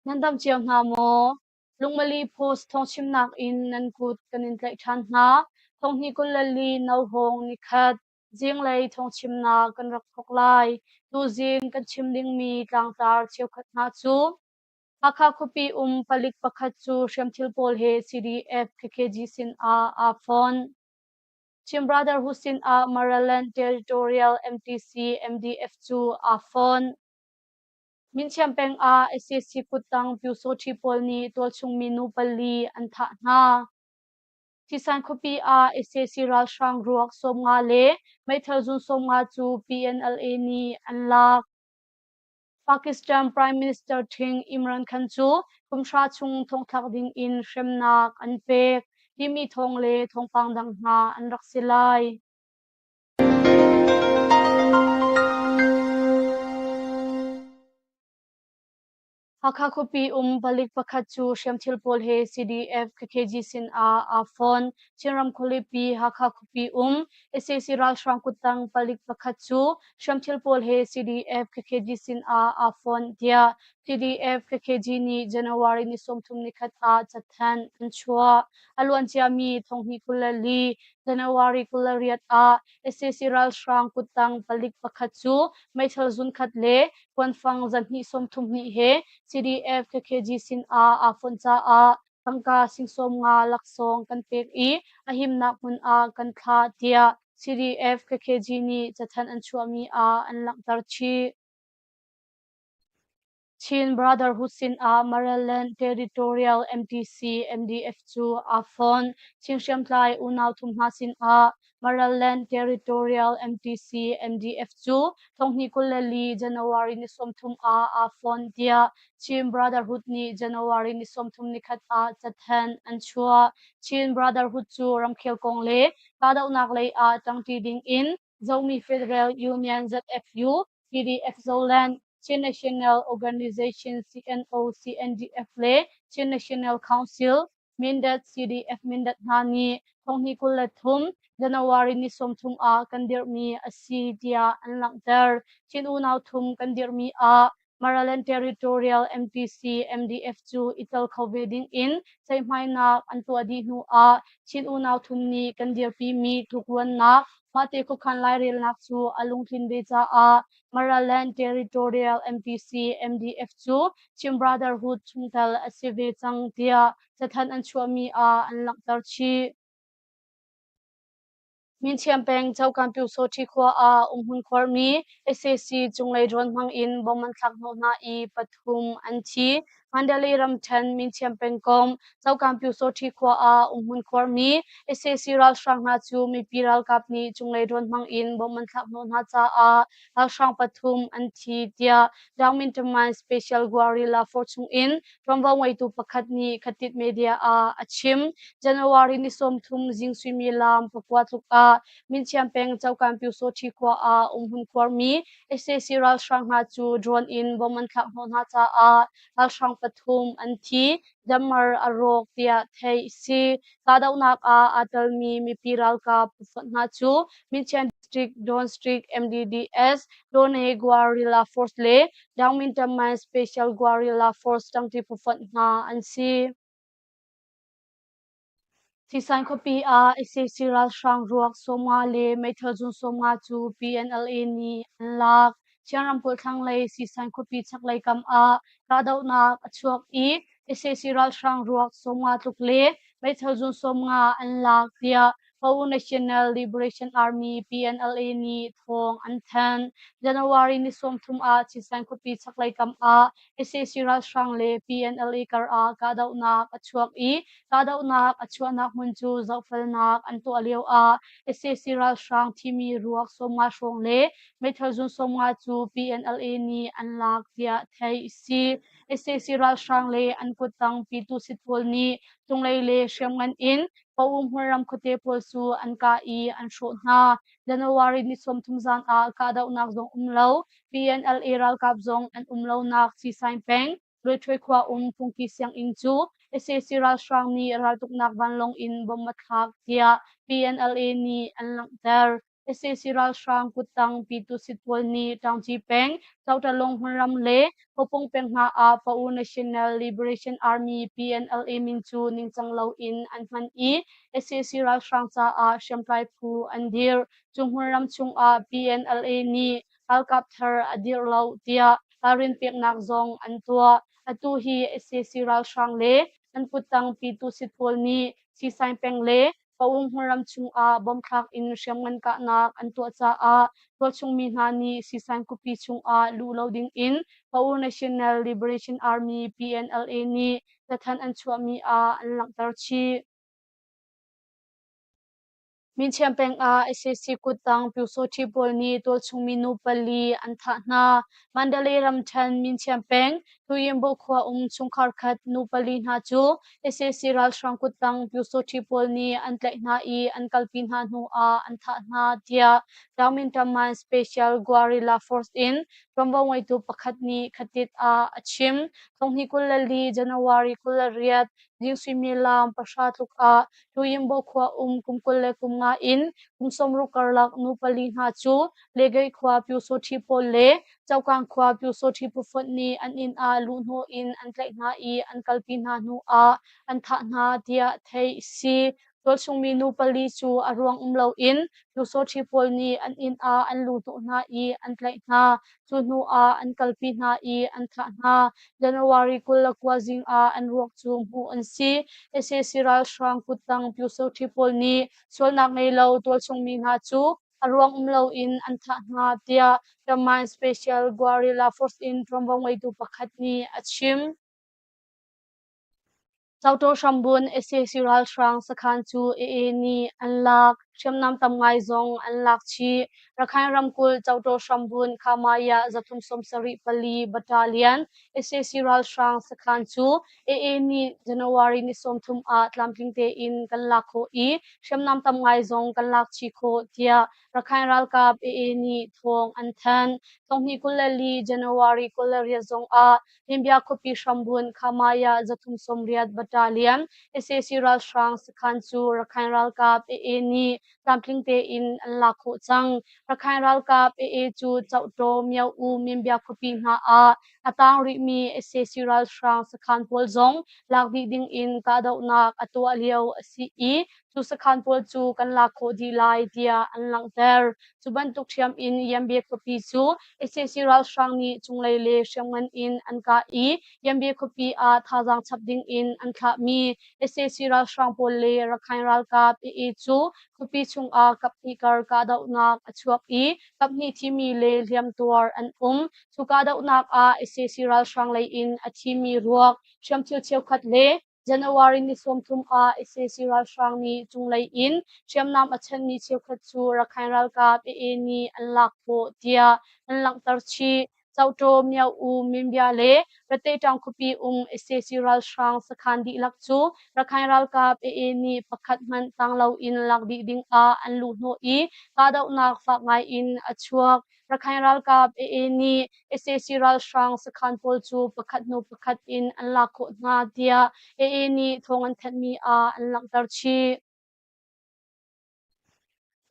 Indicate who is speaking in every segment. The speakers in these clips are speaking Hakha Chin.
Speaker 1: Nan dam cio hna maw? Lungmali Post thawngchimnak in nan kut kan in tlaih ṭhan hna. Thonghnih 24 Nohawng nikhat zinglei thawngchimnak kan rak thawk lai. Tuzing kan chim dingmi tlangtar cheukhat hna cu Hakha khuapi um palik pakhat cu hriamthil pawl he CDF KKG sin ah aa fonh. Chin Brotherhood sin ah Maraland Territorial MTC MDF cu aa fonh. Minchiam peng ah sac kuttang Pyusawṭhi pawl nih tualchung minu pali an thah hna. Thisan khuapi ah sac ralhrang ruak 50 le meithal zun 50 cu PNLA nih an lak. Pakistan Prime Minister ṭhing Imran Khan cu kumhra chung thongthlak ding in hremnak an pek timi thawng le thawngpang dang hna an rak si lai. Hakha khuapi um palik pakhat cu hriamthil pawl he CDF KKG sin ah aa fon. Chinram khualipi Hakha khuapi um sac ralhrang kuttang palik pakhat cu hriamthil pawl he CDF KKG sin ah aa fon tiah CDF KKG nih January ni 30 nikhat ah cathanh an chuah. A luanciami thonghnih 24 January 28 ah sac ralhrang kuttang palik pakhat cu meithal zunkhat le kuanfang zahnih 32 he CDF KKG sin ah aa fonh caah tangka sing 50 laksawng kan pek i a himnak hmun ah kan thlah tiah CDF KKG nih cathanh an chuahmi ah an langhter chih. Chin Brotherhood sinah Maryland Territorial MTC MDF cu aa fonh. Chin hriamtlai unau thum hna sinah Maryland Territorial MTC MDF cu thonghnih 24 January ni 30 ah aa fonh tiah Chin Brotherhood nih January ni 30 nikhat ah cathanh an chuah. Chin Brotherhood cu ramkhel kong le kahdohnak lei ah ṭangṭi ding in Zomi Federal Union ZFU, PDF Zoland, Chin National Organization CNO CNDF le Chin National Council Mindat CDF Mindat hna nih thonghnih 23 January ni 30 ah kan dirhmi a si tiah an langhter. Chin unau thum kan dirhmi ah Maraland Territorial MTC MDF cu i tel kho ve ding in ceihmainak an tuah dih hnu ah Chin unau thum nih kan dirpimi tlukruannak mahte khuakhan lairelnak cu a lungtlin ve caah Maraland Territorial MTC MDF cu Chin Brotherhood chungtel a si ve cang tiah cathanh an chuahmi ah an langhter chih. Minchiam peng Cokan Pyusawṭhi khua ah umhmun khuarmi sac cunglei drone hmang in bomb an thlak hnawh hna i pathum an thi. Mandalay ramṭhen Minchiam pengkomh Cokan Pyusawṭhi khua ah umhmun khuarmi sac ralhrang hna cu mipi ralkap nih cunglei drone hmang in bomb an thlak hnawh hna caah ralhrang pathum an thi tiah Daungmintaman Special Guerrilla Force chung in ṭuanvo ngeitu pakhat nih Khatit Media ah a chim. January ni 30 zing suimilam pakua tluk ah Minchiam peng Cokan Pyusawṭhi khua ah umhmun khuarmi sac ralhrang hna cu drone in bomb an thlak hnawh hna caah ralhrang pathum an thi, Jamar a rawk tiah theih a si. Kahdohnak ah aa telmi mipi ralkap phufonh hna cu Minchiam District, Don District, MDDS, Done Guerrilla Force le Daungmintaman Special Guerrilla Force ṭangṭi phufonh hna an si. Thisan khuapi ah sac ralhrang ruak 50 le meithal zun 50 cu PNLA nih an lak. Chin ramkulh thlanglei Sisan khuapi chaklei kam ah kahdohnak a chuak i sac ralhrang ruak 50 tluk le meithal zun 50 an lak tiah Pau National Liberation Army PNLA nih thawng an thanh. January ni 30 ah Chisan khuapi chaklei kam ah sac ralhrang le PNLA kar ah kahdohnak a chuak i kahdohnak a chuahnak hmun cu zohfelnak an tuah lio ah sac ralhrang thimi ruak 50 hrawng le meithal zun 50 cu PNLA nih an lak tiah theih a si. sac ralhrang le an kuttang pitu sit pawl nih cunglei le hriamngan in Pau hmunram khuate pawl cu an kah i an hrawh hna. January ni 30 zan ah kahdohnak zong um lo, PNLA ralkap zong an um lonak Sisain peng Luaithwe khua um Phungki sianginn cu sac ralhrang nih raltuknak vanlawng in bomb a thlak tiah PNLA nih an langhter. Sac ralhrang kuttang Pyitusit pawl nih Taungci peng, Cohtalung hmunram le Hopung peng hna ah Pa'u National Liberation Army PNLA min cu ningcang loin an hman i sac ralhrang caah hriamtlai phu an dirh. Cu hmunram chungah PNLA nih ralkap thar a dirh lo tiah ralrin peknak zong an tuah. Atu hi sac ralhrang le an kuttang Pyitusit pawl nih Sisain peng le Paung hmunram chungah bomthlak in hriamngan kahnak an tuah caah tualchung mi hna nih Sisain khuapi chungah luh lo dingin Pau National Liberation Army PNLA nih cathanh an chuahmi ah an langhter chih. Minchiam peng ah sac kuttang Pyusawṭhi pawl nih tualchung mi nu pali an thah hna. Mandalay ramṭhen Minchiam peng Tuyimbo khua um chungkhar khat nu pali hna cu sac ralhrang kuttang Pyusawṭhi pawl nih an tlaih hna i an kalpi hna hnu ah an thah hna tiah Taungmintaman Special Guerrilla Force in ṭuanvo ngeitu pakhat nih khatit ah a chim. Thonghnih 24 January 28 zing suimilam 10 tluk ah Tuyimbo khua um kum 25 in kum 60 karlak nu pali hna cu Legei khua Pyusawṭhi pawl le Cokang khua Pyusawṭhi phufonh nih an inn ah luhhnawh in an tlaih hna i an kalpi hna hnu ah an thah hna tiah theih a si. Tualchungmi nu pali cu a ruang um loin Pyusawṭhi pawl nih an inn ah an luhhnawh hna i an tlaih hna. Cu hnu ah an kalpi hna i an thah hna. January 29 zing ah an ruak cu hmuh an si. Sac ralhrang kuttang Pyusawṭhi pawl nih sualnak ngei lo tualchungmi hna cu a ruang um loin an thah hna tiah German Special Guerrilla Force in ṭuanvo ngeitu pakhat nih a chim. Cotaw hrambun sac ralhrang sakhan cu AA nih an lak. Hriamnam tam ngai zong an lak chih. Rakhine ramkulh Cotaw hrambun Khamaya 374 Battalion sac ralhrang sakhan cu AA nih January ni 30 ah tlamtling tein kan lak khawh i hriamnam tam ngai zong kan lak chih khawh tiah Rakhine ralkap AA nih thawng an thanh. 2024 January 28 zong ah India khuapi hrambun Khamaya 380 Battalion sac ralhrang sakhan cu Rakhine ralkap AA nih tlamtling tein an lak khawh cang. Rakhine ralkap AA cu Cohtaw, Myo-U, Minbia khuapi hna ah a tang rihmi sac ralhrang sakhan pawl zong lak dih ding in kahdohnak a tuah lio a si i cu sakhan pawl cu kan lak khawh dih lai tiah an langhter. Cu bantuk ṭhiam in Yambe khuapi cu sac ralhrang nih cunglei le hriamngan in an kah i Yambe khuapi ah thazaang chap ding in an thlahmi sac ralhrang pawl le Rakhine ralkap AA cu khuapi chungah kaphnih kar kahdohnak a chuak i kaphnih thimi le hliamtuar an um. Cu kahdohnak ah sac ralhrang lei in a thimi ruak hriamthil cheukhat le January ni 30 ah sac ralhrang nih cunglei in hriamnam a chanhmi cheukhat cu Rakhine ralkap AA nih an lak khawh tiah an langhter chih. Cohtaw, Myo-U, Minbya le Rateṭaung khuapi um sac ralhrang sakhan dihlak cu Rakhine ralkap AA nih pakhat hmanh tang loin lak dih dingah an luhhnawh i kahdohnak fak ngai in a chuak. Rakhine ralkap AA nih sac ralhrang sakhan pawl cu pakhat hnu pakhat in an lak khawh hna tiah AA nih thawng an thanhmi ah an langhter chih.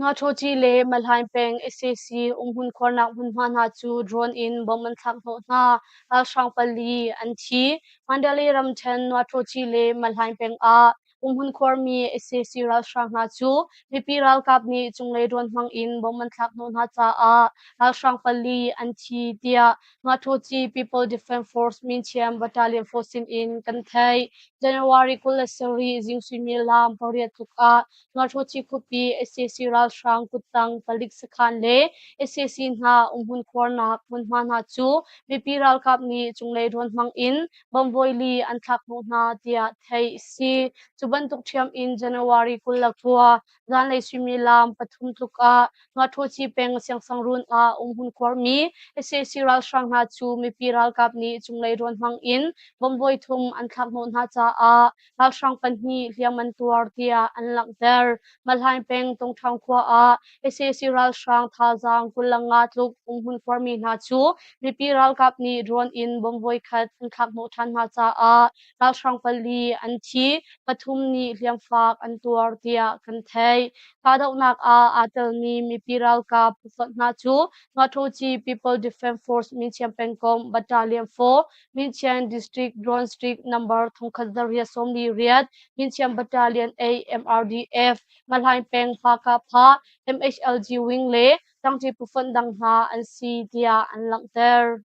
Speaker 1: Ngaṭhawci le Malhaing peng sac umhmun khuarnak hmunhma hna cu drone in bomb an thlak hnawh hna. Ralhrang pali an thi. Mandalay ramṭhen Ngaṭhawci le Malhaing peng ah Umhmun khuarmi sac ralhrang hna cu mipi ralkap nih cunglei drone hmang in bomb an thlak hnawh hna caah ralhrang pali an thi tiah Ngaṭhuci People Defense Force Minchiam Battalion Force sin in kan theih. January 27 zing suimilam 8 tluk ah Ngaṭhuci khuapi sac ralhrang kuttang palik sakhan le sac hna umhmun khuarnak hmunhma hna cu mipi ralkap nih cunglei drone hmang in bomb-vawili an thlak hnawh hna tiah theih a si. Cu bantuk ṭhiam in January 29 zanlei suimilam 3 tluk ah Ngaṭhuaci peng Siangsangruun ah umhmun khuarmi sac ralhrang hna cu mipi ralkap nih cunglei rawn hmang in bomb voithum an thlak hnawh hna caah ralhrang pahnih hliam an tuar tiah an langhter. Malhaing peng Tungṭhang khua ah sac ralhrang thazaang 25 tluk umhmun khuarmi hna cu mipi ralkap nih drone in bomb voikhat an thlak hnawh ṭhan hna caah ralhrang pali an thi, pathum pathum nih hliamfak an tuar tiah kan theih. Kahdohnak ah aa telmi mipi ralkap phufonh hna cu Ngaṭhoci People Defence Force Minchiam pengkomh Battalion 4, Minchian District Drone District Number 1848, Minchiam Battalion 8 MRDF, Mahlaing peng Hakha MHLG Wing le ṭangṭi phufonh dang hna an si tiah an langhter.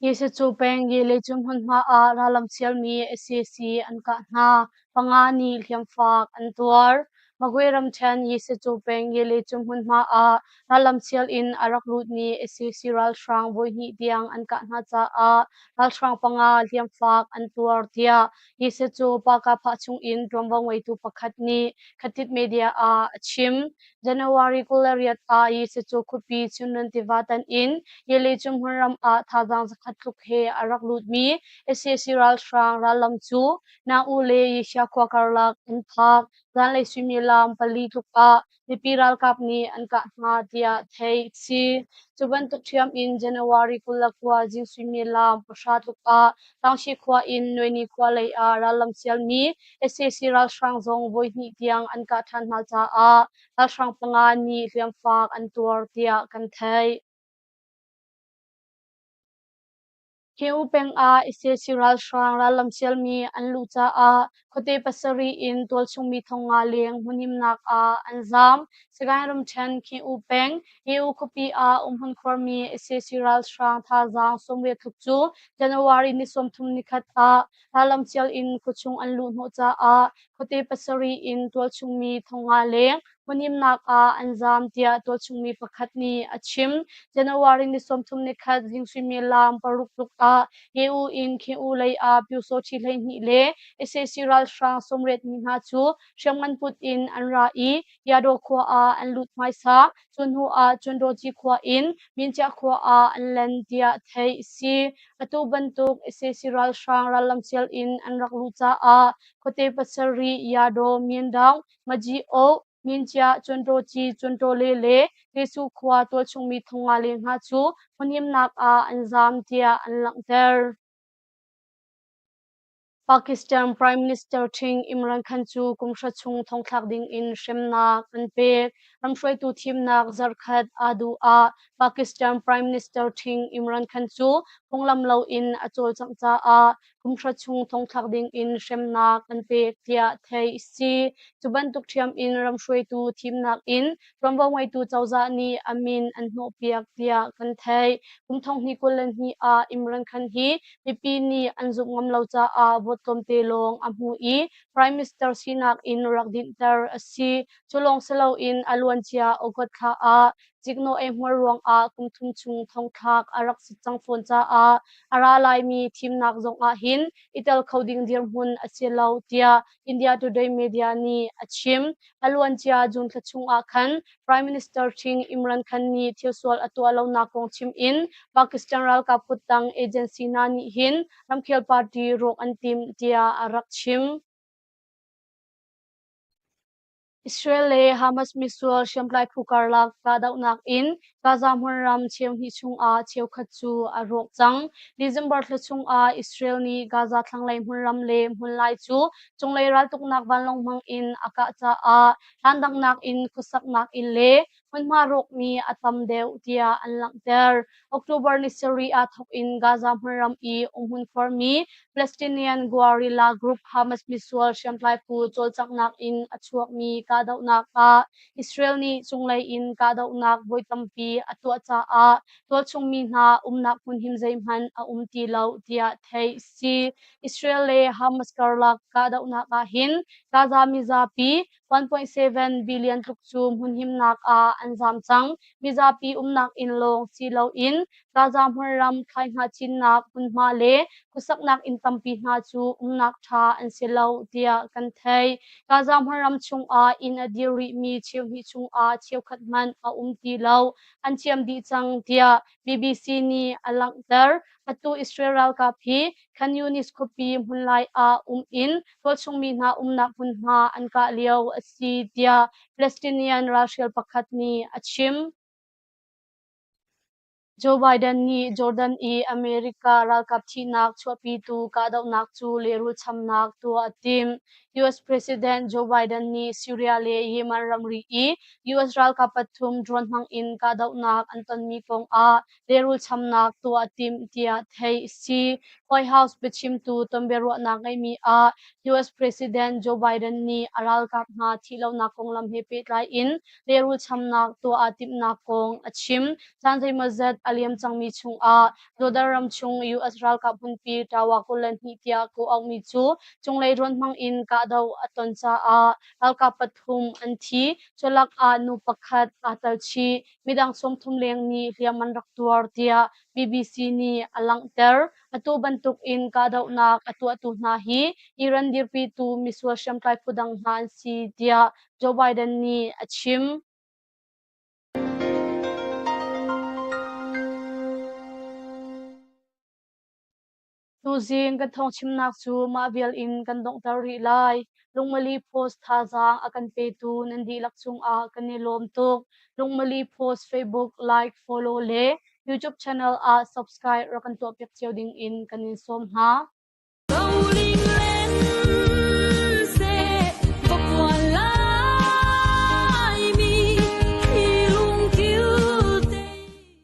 Speaker 1: Jesuh peng Yelechung hmunhma ah rallam sialmi sac an kah hna. Panga nih hliamfak an tuar. Magwe ramṭhen Jesuh peng Yelechung hmunhma ah rallam sial in a rak lutmi sac ralhrang voihnih tiang an kah hna caah ralhrang panga hliamfak an tuar tiah Jesuh Pakapha chungin ṭuanvo ngeitu pakhat nih Khatit Media ah a chim. January 28 ah Yisacu khuapi Chinrun tiva tan in Yelechung hmunram ah thazaang zakhat tluk he a rak lutmi sac ralhrang rallam cu Nang-U le Yishia khua karlak an phak. Zanlei suimilam 4 tluk ah mipi ralkap nih an kah hna tiah theih a si. Cu bantuk ṭhiam in January 29 zing suimilam 9 tluk ah Tangshi khua in Nuaini khua lei ah rallam sialmi sac ralhrang zong voihnih tiang an kah ṭhan hna caah ralhrang panga nih hliamfak an tuar tiah kan theih. Keu peng ah sac ralhrang rallam sialmi an luh caah khuate pasarih in tualchung mi 5,000 leng hmunhimnak ah an zaam. Sagaing ramṭhen Keu peng EU khuapi ah umhmun khuarmi sac ralhrang thazaang 80 tluk cu January ni 31 ah rallam sial in khuachung an luh hnawh caah khuate pasarih in tualchung mi 5,000 leng hmunhimnak ah an zaam tiah tualchung mi pakhat nih a chim. January ni 31 zing suimilam 6 tluk ah EU in KU lei ah Pyusawṭhi 12 le sac ralhrang 80 mi hna cu hriamngan put in an ra i Yadaw khua ah an lut hmaisa. Cu hnu ah Cunrawci khua in Minchiah khua ah an len tiah theih a si. Atu bantuk sac ralhrang rallam sial in an rak luh caah khuate pasarih Yadaw, Myindaung, Magyi-oh, Minchiah, Cunrawci, Cunrawle le Tesu khua tualchungmi 5,000 leng hna cu hmunhimnak ah an zaam tiah an langhter. Pakistan Prime Minister ṭhing Imran Khan cu kum hra chung thongthlak dingin hremnak an pek. Ramhruaitu thimnak zarhkhat aa duh ah Pakistan Prime Minister ṭhing Imran Khan cu phunglam loin a cawlcangh caah kum hra chung thongthlak dingin hremnak an pek tiah theih a si. Cu bantuk ṭhiam in ramhruaitu thimnak in ṭuanvo ngeitu cozah nih a min an hnawhpiak tiah kan theih. Kum 2022 ah Imran Khan hi mipi nih an zumh ngam lo caah vote tlawmte lawng a hmu i Prime Minister sinak in rak dinhter a si. Cu lawng si loin a luancia August thla ah ziknawh eihmuar ruangah kum thum chung thongthlak a rak si cang fawn caah a ra laimi thimnak zong ah hin i tel kho ding dirhmun a si lo tiah India Today media nih a chim. A luancia June thla chung ah khan Prime Minister ṭhing Imran Khan nih thilsual a tuah lonak kong chim in Pakistan ralkap kuttang agency hna nih hin ramkhel party rawk an timh tiah a rak chim. Israel le Hamas misual hriamtlai phu karlak kahdohnak in Gaza hmunram cheuhnih chungah cheukhat cu a rawk cang. December thla chungah Israel nih Gaza thlanglei hmunram le hmunlai cu cunglei raltuknak vanlawng hmang in a kah caah hlan dangnak in khuasaknak inn le hmunhma rawkmi a tam deuh tiah an langhter. October ni sarih ah thawk in Gaza hmunram i umhmun khuarmi Palestinian guerrilla group Hamas misual hriamtlai phu cawlcanghnak in a chuakmi kahdohnak ah Israel nih cunglei in kahdohnak voi tampi a tuah caah tualchung mi hna umnak hmunhim zeihmanh a um ti lo tiah theih a si. Israel le Hamas karlak kahdohnak ah hin Gaza mizapi 1.7 billion tluk cu hmunhimnak ah an zaam cang. Mizapi umnak inn lawng si loin Gaza hmunram thlai-hnah cinnak hmunhma le khuasaknak inn tampi hna cu umnak ṭha an si lo tiah kan theih. Gaza hmunram chungah inn a dir rihmi cheuhnih chungah cheukhat hmanh a um ti lo, an ciam dih cang tiah BBC nih a langhter. Atu Israel ralkap hi Khan Yunis khuapi hmunlai ah um in tualchungmi hna umnak hmunhma an kah lio a si tiah Palestinian ralhrial pakhat nih a chim. Joe Biden nih Jordan i America ralkap thihnak chuahpitu kahdohnak cu lehrul chamnak tuah a timh. US President Joe Biden nih Syria le Yemen ramri i US ralkap pathum drone hmang in kahdohnak an tonmi kong ah lehrul chamnak tuah a timh tiah theih a si. White House biachimtu tonbiaruahnak ngeihmi ah US President Joe Biden nih a ralkap hna thihlonak konglam he pehtlai in lehrul chamnak tuah aa timhnak kong a chim. Caan zeimawzat a liam cangmi chungah Jordan ram chung US ralkap hmunpi Tawa 22 tiah kawh auhmi cu cunglei drone hmang in kahdoh a ton caah ralkap pathum an thi. Culak ah nu pakhat aa tel chih. Midang 30 leng nih hliam an rak tuar tiah BBC nih a langhter. Atu bantuk in kahdohnak a tuahtu hna hi Iran dirpitu misual hriamtlai phu dang hna an si tiah Joe Biden nih a chim. Tuzing kan thawngchimnak cu mah vial in kan donghter rih lai. Lungmali Post thazaang a kan petu nan dihlak cungah kan i lawm tuk. Lungmali Post Facebook like, follow le YouTube channel ah subscribe rak kan tuahpiak cio ding in kan in sawm hna.
Speaker 2: Roling len.